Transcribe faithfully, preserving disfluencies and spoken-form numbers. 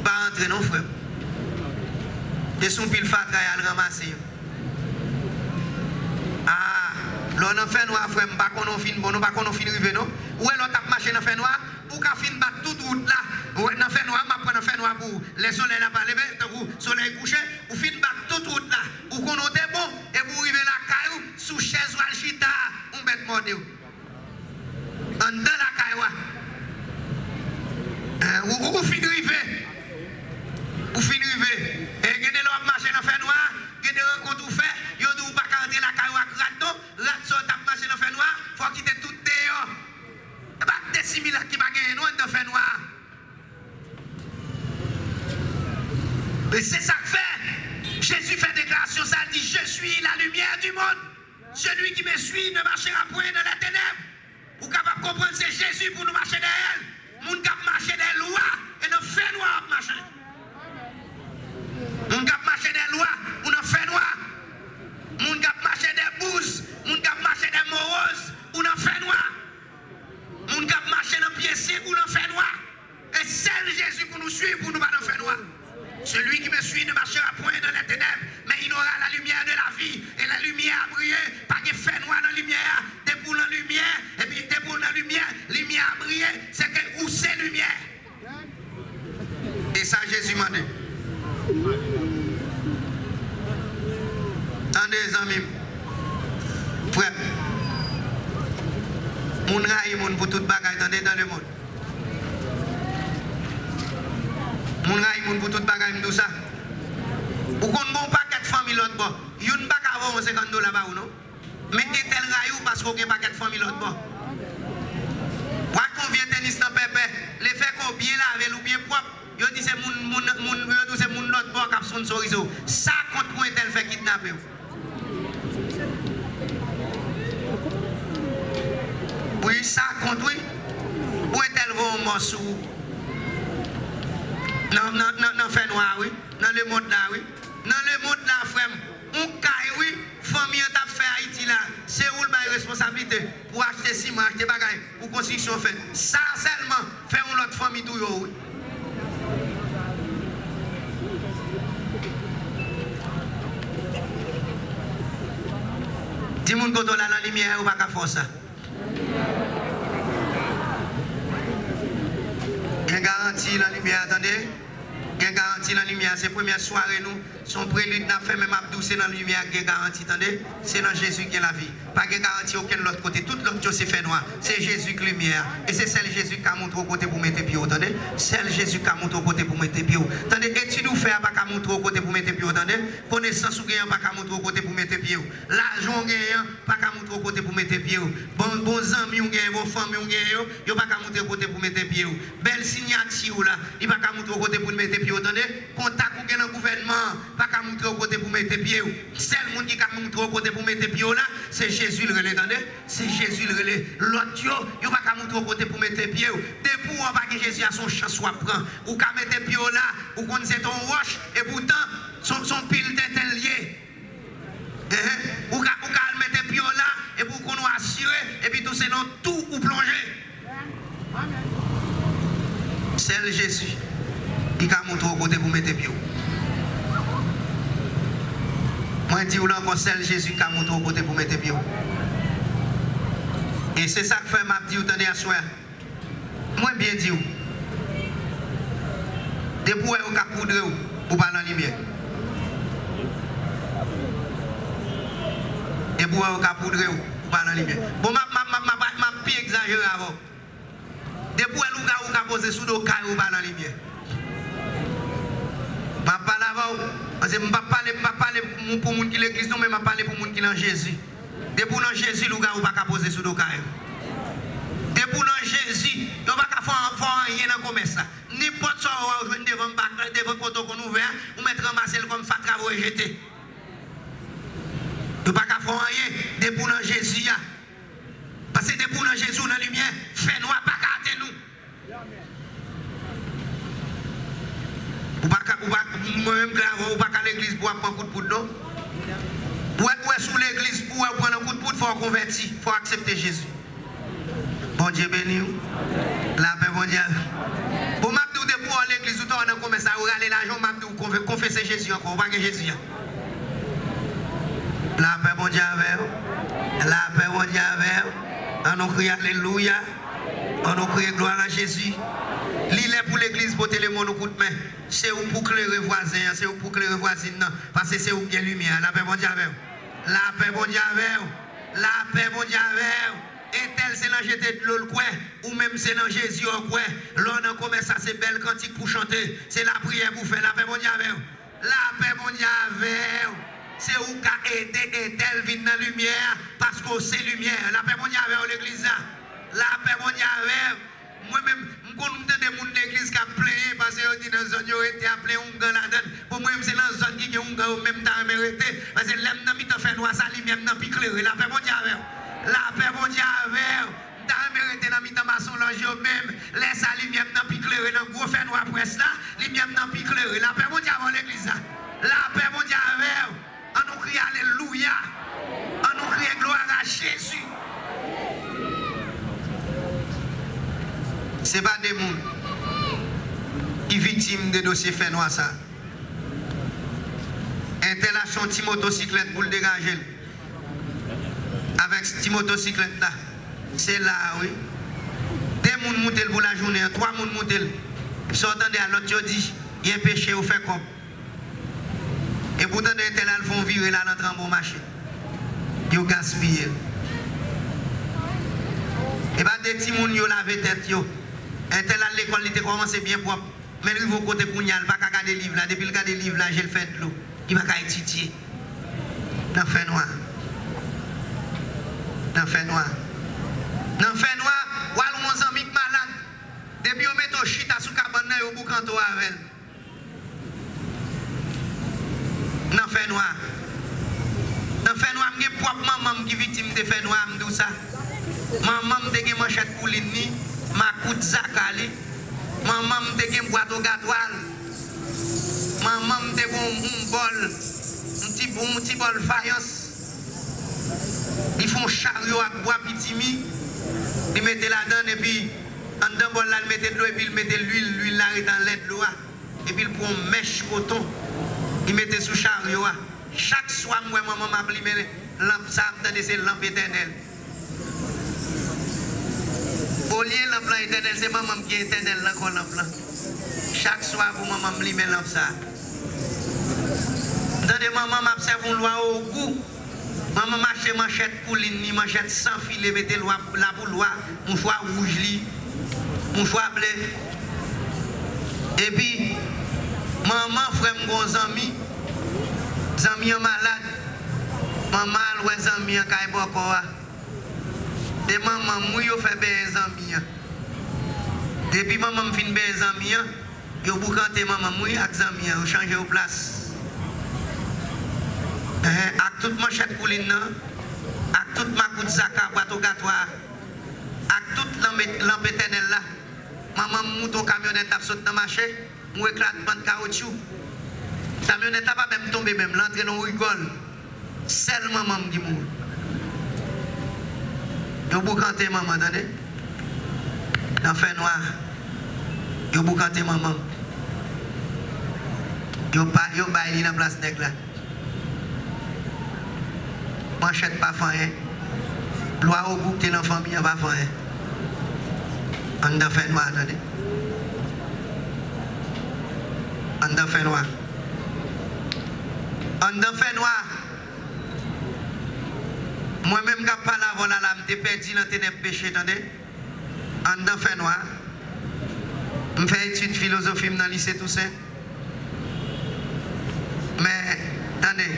Pa antre non, frè m. E se yon pil fatra y al ranmase yo. Ah, lè w nan fènwa, frè m, m pa konnen w fin bon, non, pa konnen w fin rive, non. Ou wè lè w t ap mache nan fènwa, ou ka fin bat tout wout la. Ou wè nan fènwa, m ap pran nan fènwa pou ou. Lè solèy la pa leve, tankou solèy kouche, ou fin bat tout wout la. Ou konnen w te bon, epi w rive lakay ou, sou chèz ou al chita a, yon bèt mòde w. Anndan lakay ou a. Eh, ou, ou, ou fin rive. Ou fin rive. E gen de lè w ap mache nan fènwa, gen de rankont ou fè, yo di w pa ka rantre lakay ou ak rat non. Rat sa w t ap mache nan fènwa, fò w kite tout deyò. E pa de similak ki pa genyen non anndan fènwa a. E se sa k fè Jezi fè deklarasyon sa, l di, Je suis la lumière du monde. Celui qui me suit ne marchera point dans la ténèbres. Ou kapab konprann se Jezi pou nou mache dèyè l. Moun k ap mache dèyè lwa e nan fènwa w ap mache. Moun k ap mache dèyè lwa, ou nan fènwa. Moun k ap mache dèyè bouz, moun k ap mache dèyè mowòz, ou nan fènwa. Moun k ap mache nan pye sik, ou nan fènwa. E sèl Jezi pou nou swiv, pou nou pa nan fènwa. Celui qui me suit ne marchera point dans les ténèbres, mais il aura la lumière de la vie. E lè limyè a briye, pa gen fènwa nan limyè a. Depi w nan limyè, epi depi w nan limyè, limyè a briye, se ke ou se limyè. E sa Jezi mande. Tande, zanmi m, frè m. Moun rayi moun pou tout bagay, tande, dans le monde. Moun rayi moun pou tout bagay, m di w sa. Ou konn gen yon pakèt fanmi lòt bò. Youn pa ka voye yon senkant dola ba ou, non. Men entèl rayi w paske w gen pakèt fanmi lòt bò. W al kon vye tenis nan pèpè, lefètke w byen lave l ou byen pwòp, yo di se moun, moun, moun, yo di w se moun lòt bò k ap sponsorize w. Sa kont pou entèl fè kidnape w. Wi, sa kont, wi. Pou entèl voye yon mò sou ou. Nan, nan, nan, nan fènwa a, wi. Nan lemonn la, wi. Nan lemonn la, frè m. Yon kay, wi, fanmi an t ap fè Ayiti la, se ou l bay responsablite pou achte siman, achte bagay pou konstriksyon fèt. Sa sèlman fè yon lòt fanmi touye w, wi. Di moun kote w la nan limyè a, yo pa ka fè w sa. Gen garanti nan limyè a, tande? Gen garanti nan limyè a. Se premyè sware nou. Se yon prelid n ap fè, men m ap di w se nan limyè a k gen garanti, tande? Se nan Jezi k gen lavi. Pa gen garanti okenn lòt kote. Tout lòt yo se fènwa. Se Jezi k limyè a. E se sèl Jezi k ka montre w kote pou mete pye w, tande? Sèl Jezi k ka montre w kote pou mete pye w. Tande, etid ou fè a pa ka montre w kote pou mete pye w, tande? Konesans ou genyen an pa ka montre w kote pou mete pye w. Lajan w genyen an pa ka montre w kote pou mete pye w. Bon, bon zanmi w genyen, bon fanmi w genyen yo, yo pa ka montre w kote pou mete pye w. Bèl siyati w la, li pa ka montre w kote pou l mete pye w, tande? Kontak ou gen nan gouvènman an pa ka montre w kote pou mete pye w. Sèl moun ki ka montre w kote pou mete pye w la, se Jezi l rele, tande? Se Jezi l rele. Lòt yo, yo pa ka montre w kote pou mete pye w. Depi w wè w pa gen Jezi a, se yon chans w ap pran. Ou ka mete pye w la, ou konn se te yon wòch, epoutan, se yon, se yon pil tenten l ye. Enhen. Ou ka, ou ka al mete pye w la, epi ou konn ou asire, epi tou se nan tou ou plonje. Sèl Jezi ki ka montre w kote pou mete pye w. Mwen di w la ankò, sèl Jezi ki ka montre w kote pou mete pye w. E se sa k fè m ap di w, tande, aswè a. Mwen byen di w, depi w wè yo ka poudre w, ou pa nan limyè. Depi w wè yo ka poudre w, ou pa nan limyè. Bon, m ap, m ap, m ap, m ap, m ap pi egzajere avè w. Depi w wè lougawou ka poze sou do kay ou, ou pa nan limyè. M ap pale avè w, paske m p ap pale, m p ap pale pou moun, pou moun ki legliz non, men m ap pale pou moun ki nan Jezi. Depi w nan Jezi, lougawou pa ka poze sou do kay ou. Depi w nan Jezi, yo pa ka fè w, fè w anyen nan komès la. Nenpòt sa w wè w jwenn devan bak, devan kote w konn ouvè a, ou mèt ranmase l kòm fatra voye jete. Yo pa ka fè w anyen depi w nan Jezi a. Paske depi w nan Jezi, w nan limyè, fènwa pa ka atenn ou. Ou pa ka, ou pa, mwen menm klè avè w, ou pa ka legliz pou w ap pran kout poud, non. Ou wè, ou wè si w legliz, ou wè w pran nan kout poud, fò w konvèti, fò w aksepte Jezi. Bondye beni w. Lapè Bondye avè w. Bon, m ap di w, depi w nan legliz, ou ta nan komès la, M ap di w konfe-, konfese Jezi ankò. Ou pa gen Jezi a. Lapè Bondye avè w. Lapè Bondye avè w. An nou kriye alelouya. An nou kriye glwa a Jezi. Li lè pou legliz pote lemonn ou kout men. Se ou pou klere vwazen an, se ou pou klere vwazin nan. Paske se ou ki gen limyè a. Lapè Bondye avè w. Lapè Bondye avè w. Lapè Bondye avè w. Entèl se nan jete dlo l kwè. Ou menm se nan Jezi w kwè. Lè w nan komès la, se bèl kantik pou chante. Se lapriyè pou fè. Lapè Bondye avè w. Lapè Bondye avè w. Se ou ka ede entèl vin nan limyè a, paske w se limyè. Lapè Bondye avè w, legliz la. Lapè Bondye avè w. Mwen menm, m konn m tande moun legliz k ap plenyen paske yo di nan zòn yo rete a plen oungan ladan l. Bon, mwen menm se nan zòn ki gen oungan yo menm m ta renmen rete. Paske lè m nan mitan fènwa sa, limyè m nan pi klere. Lapè Bondye avè w. Lapè Bondye avè w. M ta renmen rete nan mitan masonlòj yo menm. Lè sa, limyè m nan pi klere nan gwo fènwa près la. Limyè m nan pi klere. Lapè Bondye avè w, legliz la. Lapè Bondye avè w. An nou kriye alelouya. An nou kriye glwa a Jezi. Se pa de moun ki viktim de dosye fènwa sa. Entèl achte yon ti motosiklèt pou l degaje l. Avèk ti motosiklèt la. Se la a wi. De moun moute l pou lajounen an, twa moun moute l. Sa w tande a lòt yo di, gen peche yo fè kòb. Epi w tande entèl al fè yon vire l al antre anba yon machin. Yo gaspiye l. E pa de timoun yo lave tèt yo. Entèl al lekòl, li te kòmanse byen pwòp. Men l rive yon kote kounye a, l pa ka gade liv la. Depi l gade liv la, je l fè dlo. Li pa ka etidye. Nan fènwa. Nan fènwa. Nan fènwa, w al wè yon zanmi k malad. Depi yo mete w chita sou kabann nan, yo boukante w avè l. Nan fènwa. Nan fènwa, m gen pwòp manman m ki viktim de fènwa, m di w sa. Manman m te gen manchèt koulin li, makout zaka li. Manman m te gen bwat ogatwa l. Manman m te gen yon, yon bòl, yon ti, yon ti bòl fayans. Li fè yon charyo ak bwa pitimi. Li mete ladan l, epi anndan bòl la, li mete dlo, epi li mete lwil. Lwil la ret anlè dlo a. Epi l pran yon mèch koton, li mete sou charyo a. Chak swa m wè manman m ap limen lanp sa a, m tande se lanp etènèl. Olye lanp lan etènèl, se manman m ki etènèl nan kò lanp lan. Chak swa pou manman m limen lanp sa a. M tande manman m ap sèvi yon lwa ogou. Manman m achte manchèt koulin li, manchèt san file, mete lwa, la pou lwa, mouchwa wouj li, mouchwa ble. Epi, manman frè m gon zanmi, zanmi an malad. Manman al wè zanmi an kay bòkò a. Se manman m wi yo fè benyen zanmi an. Depi manman m fin benyen zanmi an, yo boukante manman m wi ak zanmi an, yo chanje yo plas. Enhen, ak tout manchèt koulin nan, ak tout makout zaka bwat ogatwa a, ak tout lanp, lanp etènèl la. Manman m moute yon kamyonèt ap sot nan mache, yon eklatman kawotchou. Kamyonèt la pa menm tonbe menm, l antre nan yon rigòl. Sèl manman m ki mouri. Yo boukante manman, tande. Nan fènwa, yo boukante manman m. Yo pa, yo bay li nan plas nèg la. Manchèt pa fè anyen. Lwa ogou k te nan fanmi an pa fè anyen. Anndan fènwa, tande. Anndan fènwa. Anndan fènwa. Mwen menm k ap pale avè w la, la, m te pèdi nan tenèb peche, tande. Anndan fènwa. M fè etid filozofi m nan lise Tousen. Men, tande.